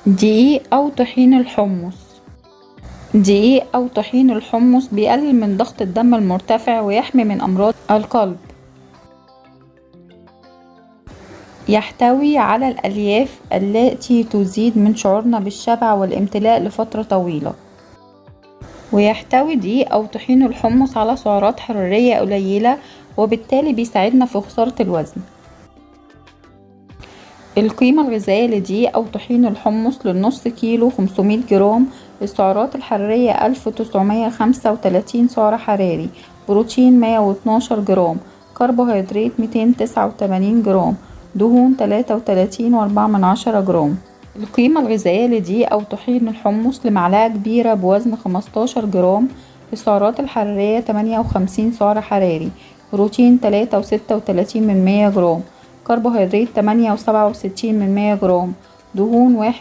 دقيق أو طحين الحمص. دقيق أو طحين الحمص بيقلل من ضغط الدم المرتفع ويحمي من أمراض القلب. يحتوي على الألياف التي تزيد من شعورنا بالشبع والامتلاء لفترة طويلة. ويحتوي دقيق أو طحين الحمص على سعرات حرارية قليلة، وبالتالي بيساعدنا في خسارة الوزن. القيمة الغذائية لدقيق أو طحين الحمص للنص كيلو 500 جرام، السعرات الحرارية 1935 سعر حراري، بروتين 112 جرام، كربوهيدرات 289 جرام، دهون 33.4 جرام. القيمة الغذائية لدقيق أو طحين الحمص لمعلقة كبيرة بوزن 15 جرام، السعرات الحرارية 58 سعر حراري، بروتين 3.36 جرام، كربوهيدرات 8.67 جرام، دهون 1.